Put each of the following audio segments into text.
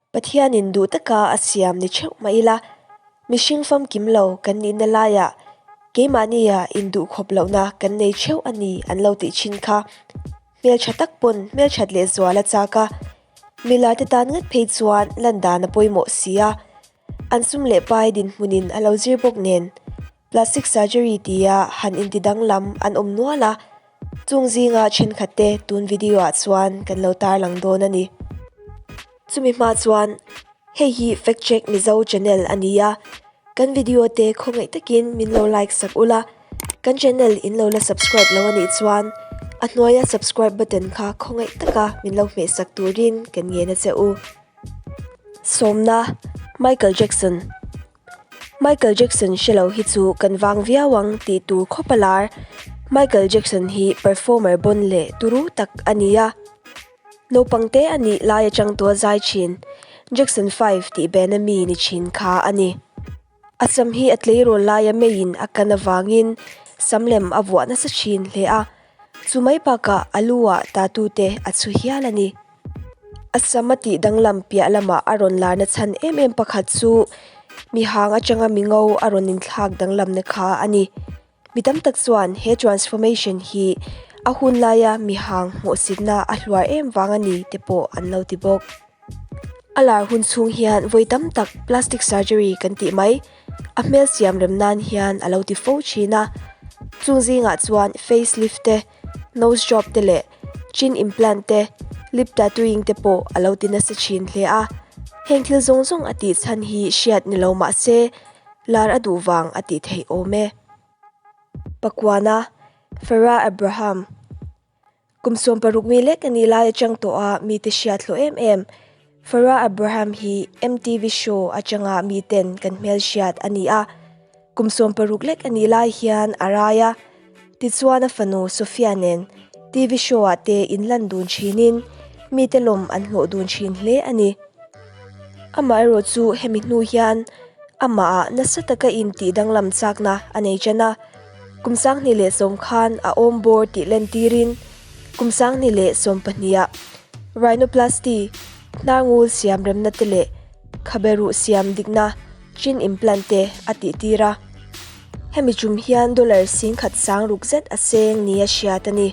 Pathianin duh taka a siam ni theuh mah ila, mihring famkim lo kan nihna laiah keimahnia induhkhawp lohna kan nei theuh a ni an lo tih thin kha. Hmeltha tak pawn hmelthat lehzual a chak a, mila te tan ngat phei chuan lan dan a pawimawh si a, an sum leh pai dinhmunin a lo zir bawk nen. Plastic surgery tia han inti danglam an awm nual a, chung zinga thenkhat te tun video ah chuan kan lo tarlang dawn a ni. Chumi hma chuan hei hi Fact Check Mizo channel a ni a, kan video te khawngaih takin min lo like sak ula, kan channel in lo la subscribe lo a nih chuan a hnuaia subscribe button kha khawngaih taka min lo hmeh sak turin kan ngen a che u. Sawmna, Michael Jackson. Michael Jackson hre lo hi chu kan vang viau ang tih tur khawp a lar. Michael Jackson hi performer bawn leh turu tak a ni a. Naupang te a nih lai atang tua zai thin Jackson 5 tih band a mi ni thin kha a ni. A sam hi a tleirawl laia meiin a kan avangin sam lem a vuah nasa thin hle a, chu mai bakah a lu ah tattoo te a chhu hial a ni. A sam a tih danglam piah lamah a rawn larna chhan em em pakhat chu mi hang atanga mi ngo a rawn inthlak danglamna kha a ni. Mi tam tak chuan he transformation hi a hun laia mi hang hmuhsitna a hluar em vang a ni te pawh an lo ti bawk. A lar hun chhung hian vawi tam tak plastic surgery kan tih mai a hmel siam rem nan hian a lo ti fo thin a. Chung zingah chuan face lift te, nose job te leh Chin implant te, lip tattooing te pawh a lo ti nasa thin hle a, heng thil zawng zawng a tih chhan hi hriat ni lo mah se lar a duh vang a tih theih awm e. Pakuana, Farah Abraham. Kum 16 mi lek a nih lai atang tawh a mite hriat hlawh em em. Farah Abraham hi MTV show atanga miten kan hmelhriat a ni a. Kum 16 lek a nih lai hian a rai a, tichuan a fanu Sophia nen TV show ah te inlan dun thinin mite lawm an hlawh dun thin hle a ni. Amaherawh chu hemi hnu hian amah ah nasa taka intih danglam chakna a nei tan a, kum 2010 khan a awm bawr tih lentirin kum 2012 ah rhinoplasty, hnarngul siam remna te leh khabe ruh siam dikna, Chin implant te a tih tir a, hemi tum hian dollar 10,000 sang ruk zet a seng nia hriat a ni.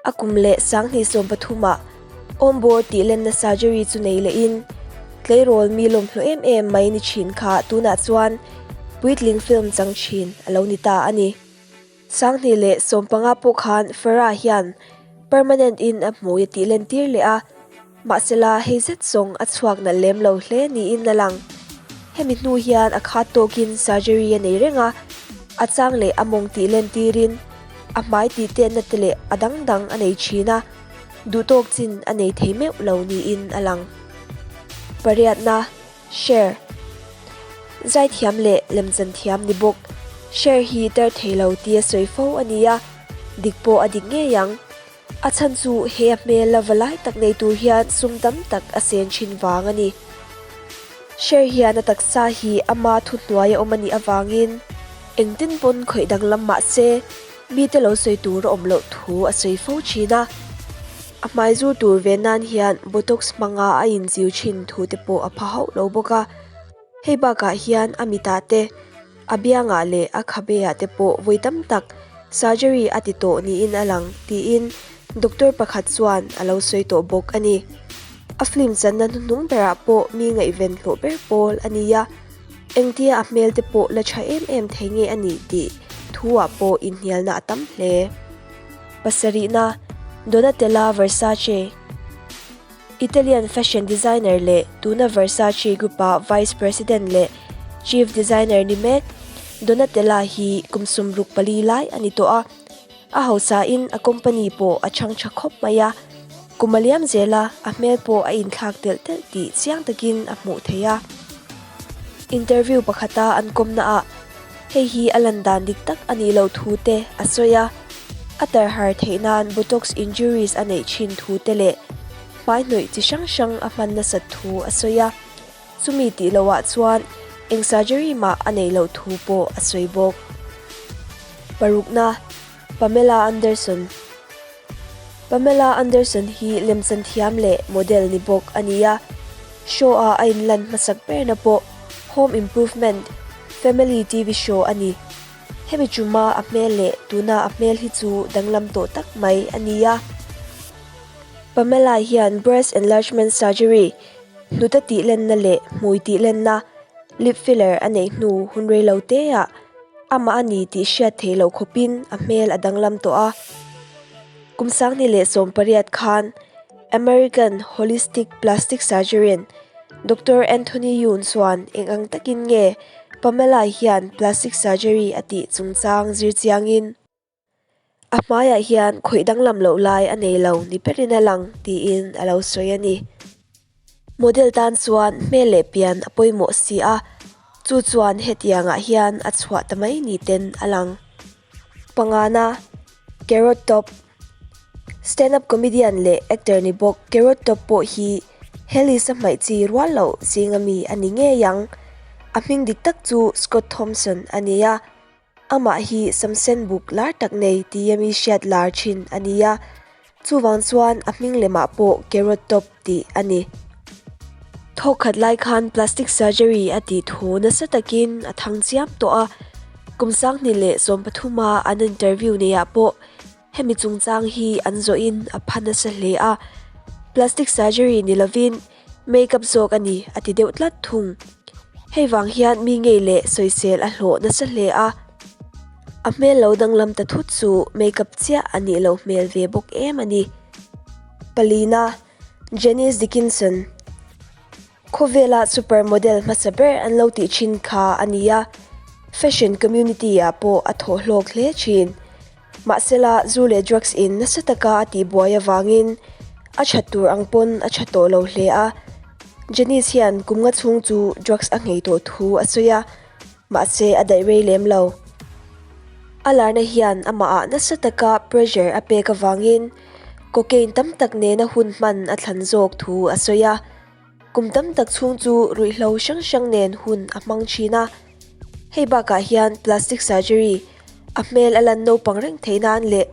A kum leh 2013 ah awmbawr tih lenna surgery chu nei lehin tleirawl mi lawmhlawh em em mai ni thin kha tunah chuan puitling film chang thin a lo ni ta a ni. 2015 pawh khan Farah hian permanent in a hmui a tih len tir leh a, mahsela hei zet zawng a chhuak nalh lem lo hle niin a lang. Hemi hnu hian a khat tawkin surgery a nei reng a, a chang leh a mawng tih len tirin a hmai tih tehna te leh a dang dang a nei thin a, duhtawk chin a nei thei meuh lo niin a lang. Pariatna. Share. Zaithiam leh lemchan thiam ni bawk. Share hi tar thei lo tia sawi fo a ni a, dik pawh a dik ngei ang. A chhan chu he a hmel la va lai tak nei tur hian sum tam tak a sen thin vang a ni. Share hian a taksa hi ama thuhnuai a awm a nih avangin engtin pawn khawih danglam mah se mite lo sawi tur a awm loh thu a sawi fo thin a. A hmai zur tur ve nan hian botox hmanga a inchiu thin thu te pawh a pha hauh lo bawk a. Hei bakah hian a mitah te, a biangah leh a khabeah te pawh vawi tam tak surgery a ti tawh niin a lang tiin doctor pakhat chuan a lo sawi tawh bawk a ni. A film channa hnuhnung berah pawh mi ngaihven hlawh ber pawl a ni a, engtia a hmel te pawh la tha em em thei nge a nih tih thu-ah pawh inhnialna a tam hle. Pasarihna, Donatella Versace, Italian fashion designer leh tuna Versace Group-a Vice President leh Chief Designer ni mek Donatella hi kum 64 lai a ni tawh a. A hausain a company pawh a chhang tha khawp mai a, kum a liam zel a, a hmel pawh a inthlak telh telh tih chiang takin a hmuh theih a. Interview pakhata an kawmnaah Hei hi a lan dan dik tak a nih loh thu te a sawi a, a tarhar theih nan botox injuries a neih thin thu te leh hmai hnawih chi hrang hrang a hman nasat thu a sawi a, chumi tih lohah chuan eng surgery mah a neih loh thu pawh a sawi bawk. Parukna, Pamela Anderson Pamela Anderson hi lemchan thiam leh model ni bawk a ni a. Show-a a inlan hmasak berna pawh Home Improvement, Family TV Show a ni. Hemi chuma a hmel leh tuna a hmel hi chu danglam tawh tak mai a ni a. Pamela hian breast enlargement surgery, hnute tihlenna leh hmui tihlenna, lip filler a neih hnu hun rei lo teah amah a ni tih hriat theih loh khawpin a hmel a danglam tawh a. Kum 2018 khan American holistic plastic surgeon Doctor Anthony Youn chuan eng ang takin nge Pamela hian plastic surgery a tih chungchang zir chiangin a hmaiah hian khawih danglam loh lai a nei lo ni berin a lang tiin a lo sawi a ni. Model tan chuan hmel leh pian a pawimawh si a, chu chuan hetiangah hian a chhuah ta mai ni ten a lang. Pangana, Carrot Top, Stand up comedian leh actor ni bawk Carrot Top pawh hi he list a hmaih chi rual loh zinga mi a ni ngei ang. A hming dik tak chu Scott Thompson a ni a, amah hi samsen buk lar tak nei tia mi hriat lar thin a ni a, chuvang chuan a hming lemah pawh Carrot Top tih a ni. Thawk khat lai khan plastic surgery a tih thu nasa takin a thang chiam tawh a, kum 2013 a an interview neiah pawh Hemi chungchang hi an zawhin a pha nasa hle a, plastic surgery ni lovin make up zawk a ni a ti deuh tlat thung. Hei vang hian mi ngei leh sawisel a hlawh nasa hle a, a hmel lo danglam ta thut chu make up chiah a nih loh hmel ve bawk em a ni. Palina, Janice Dickinson. Khawvela super model hmasa ber an lo tih thin kha a ni a, fashion community ah pawh a thawh hlawk hle thin. Mahsela zu leh drugs in nasa taka a tihbuai avangin a that tur ang pawn a tha tawh lo hle a. Janice hian kum nga chhung chu drugs a nghei tawh thu a sawi a, mahse a daih rei lem lo. A larna hian amahah nasa taka pressure a pek avangin cocaine tam tak nena hun hman a thlan zawk thu a sawi a. Kum tam tak chhung chu ruihhlo hrang hrang nen hun a hmang thin a, hei bakah hian plastic surgery a hmel a lan naupang reng theih nan leh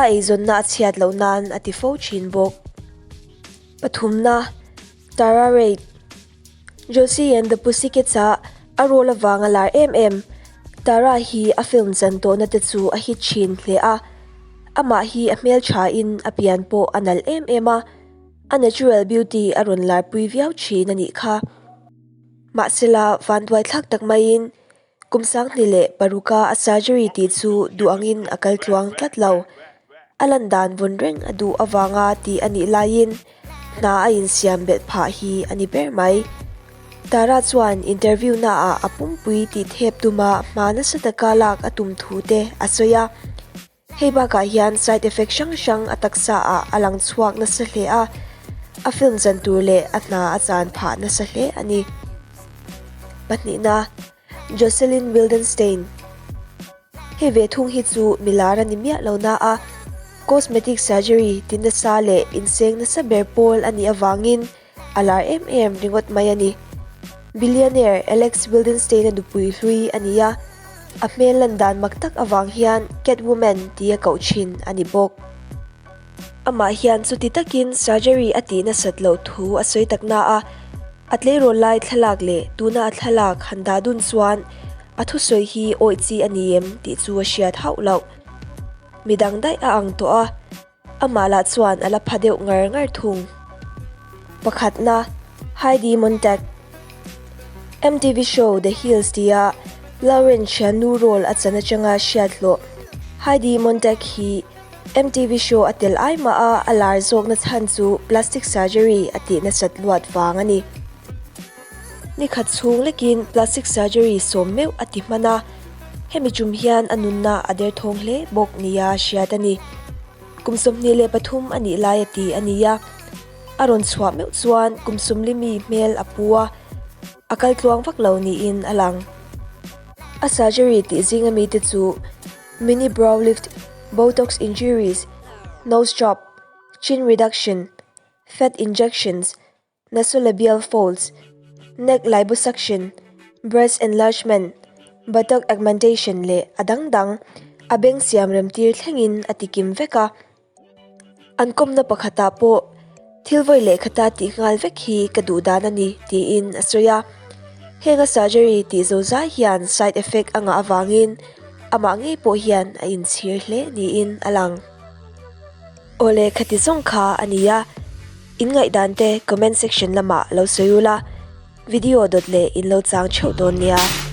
a eizawnna a chhiat loh nan a ti fo thin bawk. Pathumna, Tara Reid, Josie and the Pussycats ah a role avang a lar em em. Tara hi a film chan tawhna te chu a hit thin hle a, amah hi a hmeltha in a pian pawh a nalh em em a, A natural beauty a rawn larpui viau thin a nih kha. Mahsela, vanduaithlak tak maiin kum 2006 a a surgery tih chu duh angin a kal tluang tlat lo. A lan dan vun reng a duh avanga tih a nih laiin hna a insiam belh phah hi a ni ber mai. Tara chuan interview naah a pumpui tih thep tuma hma nasa taka lak a tum thu te a sawi a. Hei bakah hian side effect hrang hrang a taksa ah a lang chhuak nasa hle a, a film chan tur leh a hna a chan phah nasa hle a ni. Pahnihna, Jocelyn Wildenstein. Hei ve thung hi chu milar a ni miah lo na a, cosmetic surgery ti nasa leh inseng nasa ber pawl a nih avangin A lar em em ringawt mai a ni. Billionaire Alex Wildenstein-a nupui hlui a ni a, a hmel lan dan mak tak avang hian Catwoman tia koh thin a ni bawk. Amah hian chuti takin surgery a tih nasat loh thu a sawi tak na a, a tleirawl lai thlalak leh tuna a thlalak han dah dun chuan a thusawi hi awih chi a ni em tih chu a hriat hauh loh. Midang daih a ang tawh a. Amah lah chuan a la pha deuh ngar ngar thung. Pakhatna, Heidi Montag. MTV show The Hills tia Lauren thiannu role a chan atanga hriat hlawh Heidi Montag hi MTV show a tel ai mah a a lar zawkna chhan chu plastic surgery a tih nasat luat vang a ni. Ni khat chhung lekin plastic surgery sawm meuh a ti hman a, hemi tum hian a nunna a derthawng hle bawk nia hriat a ni. Kum 23 a nih lai a ti a ni a, a rawn chhuah meuh chuan kum sawmli mi hmel a pu a, a kal tluang vak lo niin a lang. A surgery tih zinga mite chu mini brow lift, botox injuries, nose job, chin reduction, fat injections, Nasolabial folds, neck liposuction, breast enlargement, buttock augmentation leh a dang dang a beng siam rem tir thlengin a ti kim vek a. An kawmna pakhatah pawh. Thil vawi leh khata tih nghal vek hi ka duh dan a ni, tiin a sawi a. Heng a surgery tih zo zai hian side effect a ngah avangin amah ngei pawh hian a inchhir hle niin a lang. Awle khati zawng kha a ni a, in ngaihdan te comment section lamah lo sawi ula, video dawt leh in lo chang theuh dawn nia.